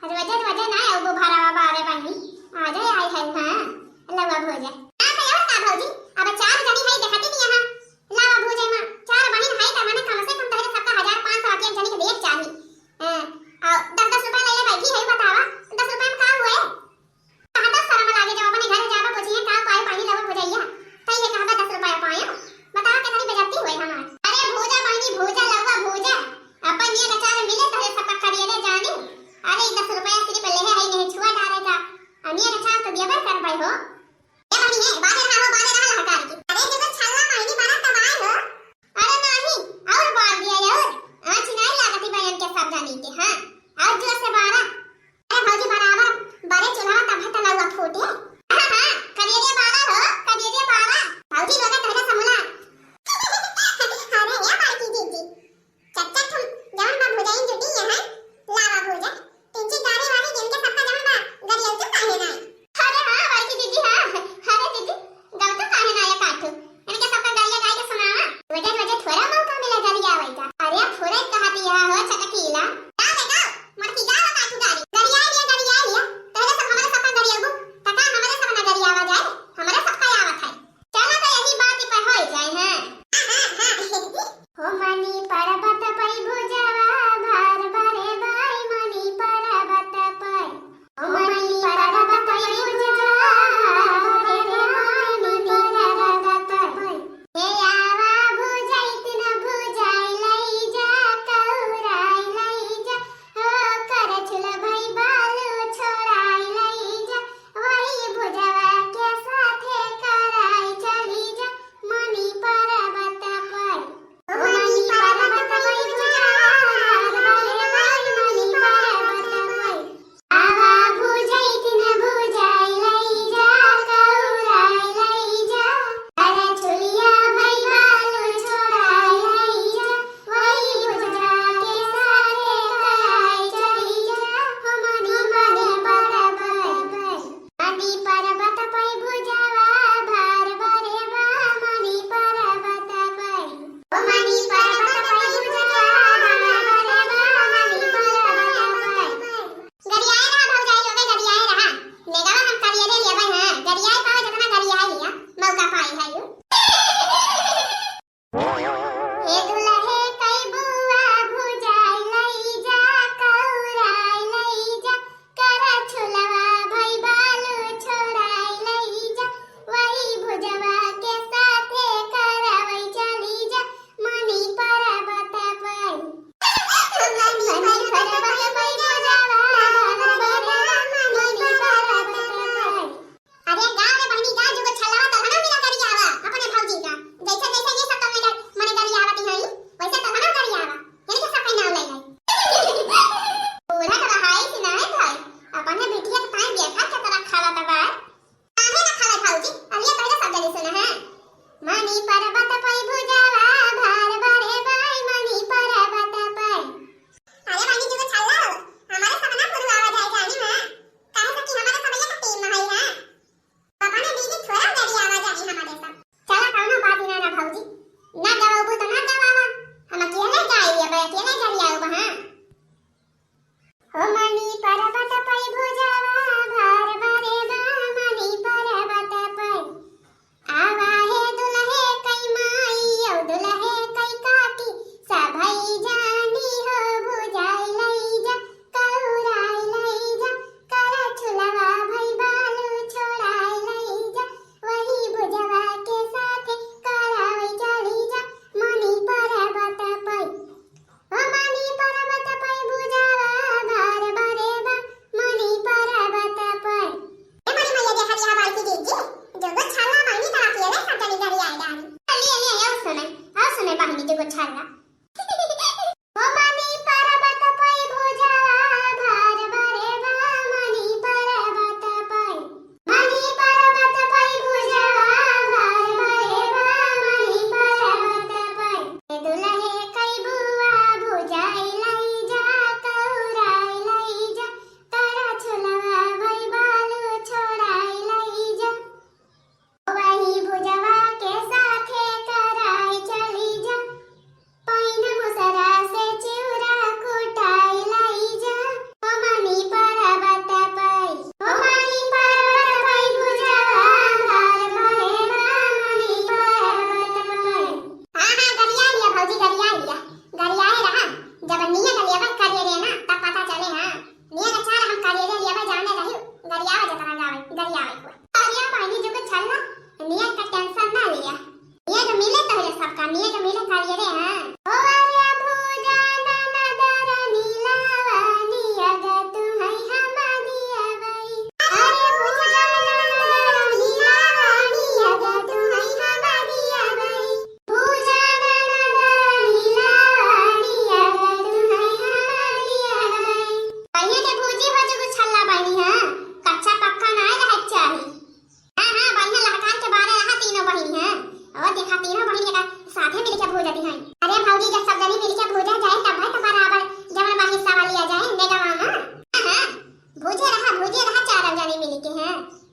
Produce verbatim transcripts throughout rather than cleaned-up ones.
रोजे रोजे ना आऊ बुभारावा बारे बहिनी। आ जाए, आई है, हाँ। लवा भोजे। ना भाई, और का भौजी? अब चार जनी है, देखती नहीं यहाँ। लवा भोजे माँ, चार बहिन है, त मने कम से कम तहरे सबका हजार पाँच सौ एक जनी के देख चाही। हाँ, और दस दस रुपया ले ले बैठी है, बतावा, दस रुपया में का हुए? कहाँ तो शर्म लागे, जब अपने घर जाबा, पूछिए का पाए पानी लवा भोजैया, तई ये कहबा दस रुपया पाए। बतावा, कितनी बेइज्जती हुए हमार। अरे भोजा बहिनी, भोजा लवा भोजा, अपन ये अचार मिले, तहरे सबका खरीदे जानी। अरे, ई दस रुपया सिर्फ ले है, नहीं छुआ डारे का। अनियर अचार तो देबे करबै हो। ए बहिनी,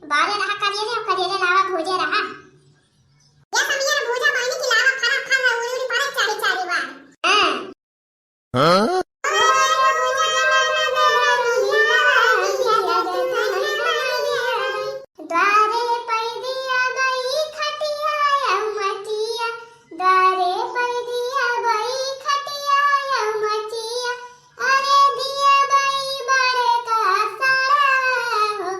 बारे रहा करियले, करियले लावा भूजे रहा। या समिया भूजा बहिनी की लावा फरा फरा उड़ी उड़ी पड़े चारी चारी बार। हाँ। हाँ? द्वारे पै दिया बई खटिया अउ मटिया, द्वारे पै दिया बई खटिया अउ मटिया, अरे दिया बई बड़का सारा हो,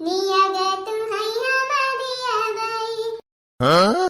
नियग तुहैया मा दिया बई। हाँ?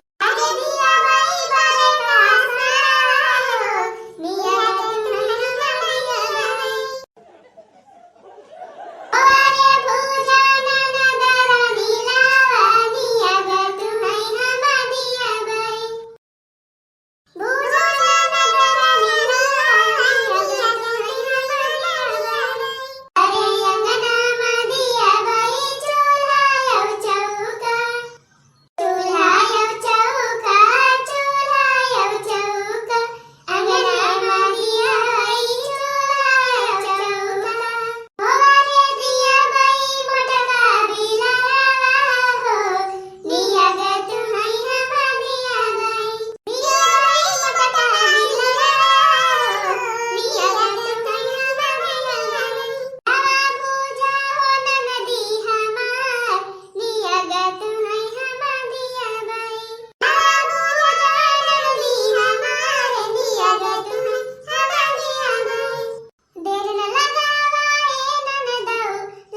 देर न लगावा ए ननदो,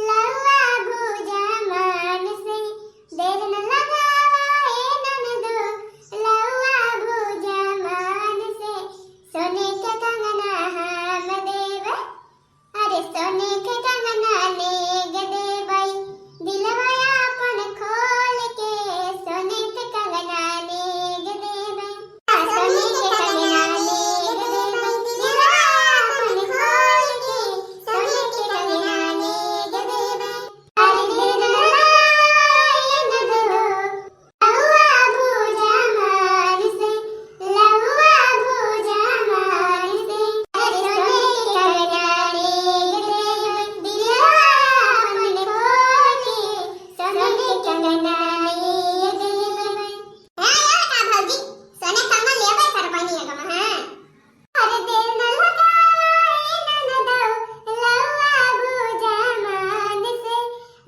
लउआ भूजा मान से। देर न लगावा ए ननदो, लउआ भूजा मान से। सोने के कंगना हम देबै, अरे सोने के कंगना नेग देबै। दिलवा आपन खोल के सोने के कंगना नेग देबै। सोने के कंगना नेग देबै। दिलवा आपन खोल के सोने के कंगना नेग देबै। अरे दिल लगाए न दो, लउआ भूजा मान से, लउआ भूजा मान से। अरे सोने के कंगना नेग देबै, दिलवा आपन खोल के सोने के कंगना नेग देबै। हाँ, या का भौजी, सोने कंगन लेबै करबै नी एगो, हाँ। अरे देर न लगावा ए ननदो, लउआ भूजा मान से।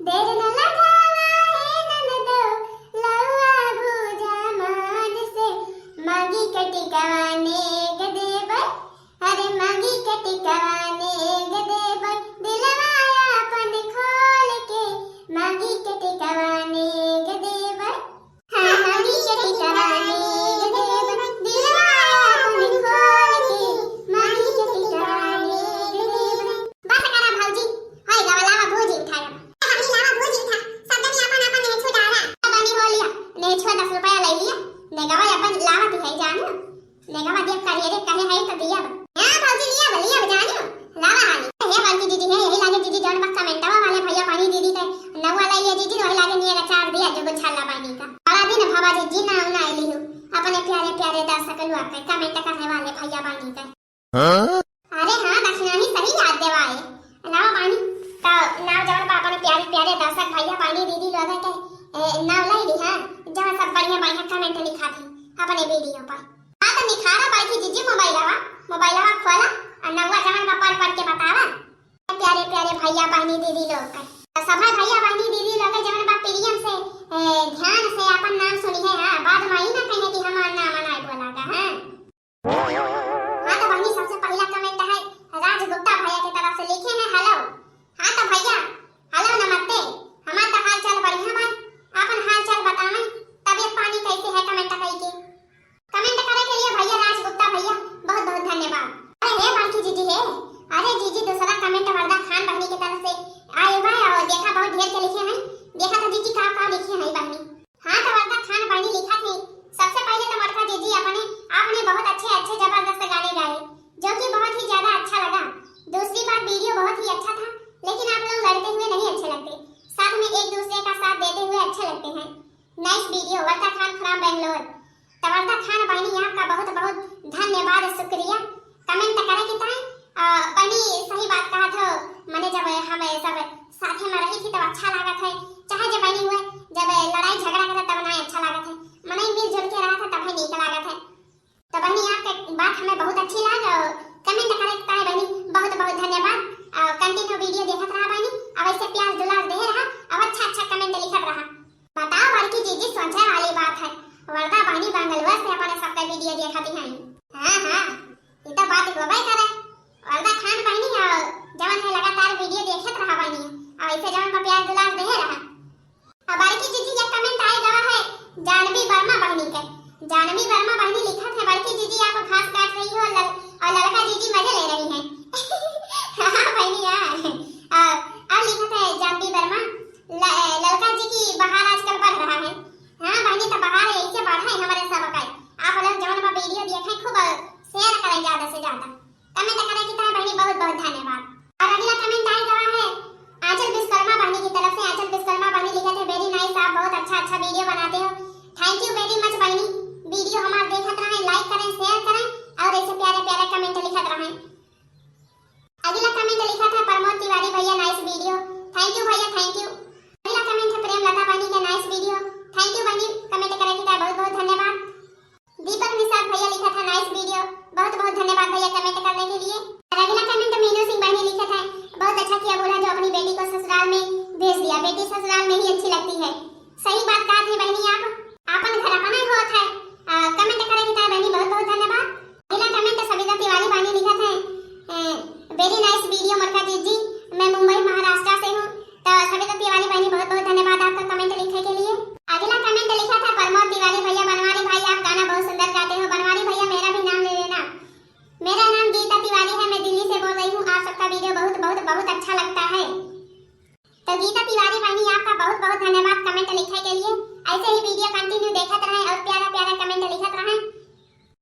देर न लगावा ए ननदो, लउआ भूजा मान से। मांगी के टिकवा नेग देबै, अरे मांगी के टिकवा नेग देबै। दिलवा आपन खोल के मांगी के टिकवा नेग देबै। हाँ, मांगी के टिकवा नेग देबै, दिलवा आपन खोल के, मांगी के टिकवा नेग देबै। बस करा भौजी, होई गवा, लावा भूजी उठावा। हमनी लावा भूजी उठा, सब जनी आपन आपन नेछुआ डाला। बनी हो लिया, नेछुआ दस रुपया ले लिया, नेगवा अपन लावा दिखाई जानो। नेगवा दिया करिए रे, कहे है तो दिया बा। हाँ भौजी, लिया बा, लिया बा, जानियो। लावा हाली। हे बड़की जीजी, हे यही लागे जीजी, जौन बा कमेंटवा वाले भैया बहिनी दीदी के नउआ ले लिए जीजी, वही लागे नियर अचार दिया जो गुच्छा ला बहिनी का। बड़ा दिन भवा जीजी ना, ना आइली हो। अपने प्यारे प्यारे दर्शक लोग के कमेंट करने वाले भैया बहिनी के। हाँ? अरे हाँ, दक्षिणाही सही याद देवाए। लावा बहिनी, तो नाव जवन बा अपने प्यारे प्यारे दर्शक भैया बहिनी दीदी लोग के, ए, नाव ले ली, हाँ, जवन सब बढ़िया बढ़िया कमेंट लिखा थी अपने वीडियो पर। हाँ, तो निखारा बड़की जीजी मोबाइलवा, मोबाइलवा खोला और नउआ जवन बा पढ़ पढ़ के बतावा। प्यारे प्यारे भैया बहिनी दीदी लोग के, तो सभे भैया बहिनी दीदी लोग के जवन बा प्रेम से, ए, ध्यान से अपन नाम सुनी है, हाँ, बाद में ई ना कहे कि हमार नाम अनाय बोला का, हाँ। हाँ, तो बहिनी, सबसे पहला कमेंट है राज गुप्ता भैया के तरफ से, लिखे हैं, "हेलो।" हाँ, तो भैया, हेलो, नमस्ते। हमार तो हाल चाल बढ़िया बा, आपन हाल चाल बतावें, तबीयत पानी कैसे है, कमेंट कई के। कमेंट करे के लिए भैया राज गुप्ता भैया, बहुत बहुत धन्यवाद। अरे हे बड़की जीजी हे, अरे जीजी, दूसरा कमेंट वरदा खान बहिनी के तरफ से आए बा, और देखा बहुत ढेर के लिखे हैं, देखा तो जीजी का का लिखे हैं बहिनी। हाँ, तो वरदा खान बहिनी लिखा थी, "सबसे पहले तो मटका जीजी अपने, आपने बहुत अच्छे अच्छे जबरदस्त गाने गाए, जो कि बहुत ही ज्यादा अच्छा लगा। दूसरी बात, वीडियो बहुत ही अच्छा था, लेकिन आप लोग लड़ते हुए नहीं अच्छे लगते, साथ में एक दूसरे का साथ देते हुए अच्छे लगते हैं। Nice video, वरदा खान from Bangalore।" तो वरदा खान बहिनी, आपका बहुत बहुत धन्यवाद, शुक्रिया। कमेंट करे की तरह, आ, बहिनी सही बात कहा थो, मने जब हम सब साथे में रही थी तो अच्छा लागत है, चाहे जब बहिनी हुए ससुराल में ही अच्छी लगती है। सही बात कहत है बहनी आप, आपन घर अपना ही होत है। आ, comment करे की ताईं बहनी बहुत बहुत धन्यवाद। अगला comment सविता तिवारी बहनी लिखत है, ए, very nice video मोटका जीजी, मैं मुंबई महाराष्ट्र से हूँ। तो सविता तिवारी बहनी बहुत बहुत धन्यवाद आपका comment लिखे के लिए। अगला comment लिखत है प्रमोद तिवारी भैया, बनवारी भाई आप गाना बहुत सुंदर गाते हो। बनवारी भैया मेरा भी नाम ले लेना। मेरा नाम गीता तिवारी है, मैं दिल्ली से बोल रही हूँ। आप सबका video बहुत बहुत बहुत अच्छा लगता है। तो गीता तिवारी बहनी आपका बहुत बहुत धन्यवाद comment लिखे के लिए। ऐसे ही video continue देखत रहें और प्यारा प्यारा comment लिखत रहें।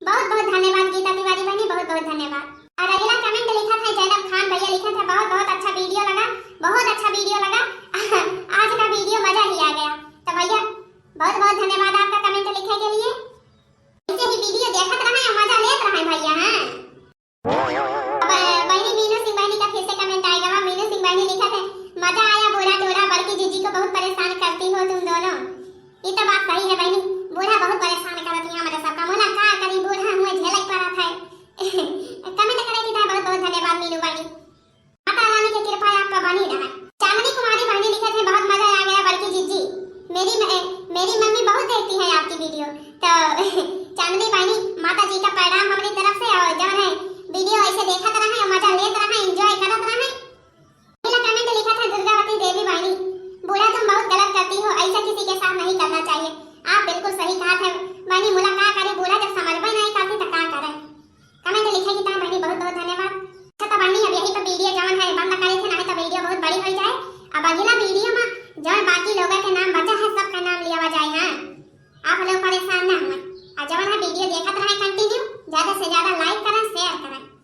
बहुत बहुत धन्यवाद गीता तिवारी बहनी, बहुत बहुत धन्यवाद। और अगला comment लिखत है जैनब खान भैया, लिखत है बहुत बहुत अच्छा video लगा, बहुत अच्छा video लगा। आज का video मजा ही आ गया। तो भैया बहुत बहुत धन्यवाद आपका comment लिखे के लिए। ऐसे ही video देखत रहें और मजा लेत रहें भैया, हैं? अब, अ, बहनी मीनू सिंह बहनी का फिर से comment आएगा। हाँ, मीनू सिंह बहनी लिखत है, "मजा आया बूढ़ा टोढ़ा, बड़की जीजी को बहुत परेशान करती हो तुम दोनों।" ये तो बात सही है बहनी, बूढ़ा बहुत परेशान करत है हमारे सबका। मोला का करी, बूढ़ा हुए झेलक पड़त है। Comment करे की ताईं बहुत बहुत धन्यवाद मीनू बहनी। माता रानी की कृपा आपका बनी रहे। चांदनी कुमारी बहनी लिखत है, "बहुत मजा आ गया बड़की जीजी। मेरी म-, मेरी मम्मी बहुत देखती है आपकी video।" तो चांदनी बहनी, माता जी का प्रणाम हमारी तरफ से। और जौन है video ऐसे देखत रहें, मजा लेत रहें, enjoy करत रहें। अगला comment लिखत है दुर्गावती देवी बहनी, "बूढ़ा तुम बहुत गलत करती हो, ऐसा किसी के साथ नहीं करना चाहिए।" आप बिल्कुल सही कहत है बहनी, मोला का करे, बूढ़ा जब समझबे नहीं करती तो का करे। Comment लिखे की ताईं बहनी बहुत बहुत धन्यवाद। अच्छा तो बहनी अब यही तो video जौन है बंद करे थे, नहीं तो video बहुत बड़ी हो जाए। अब अगला video में जौन बाकी लोगों के नाम बचा है सबका नाम लिया जाए। हाँ, आप लोग परेशान ना हुए। और जौन है video देखत रहें continue, ज्यादा से ज्यादा like करें, share करें।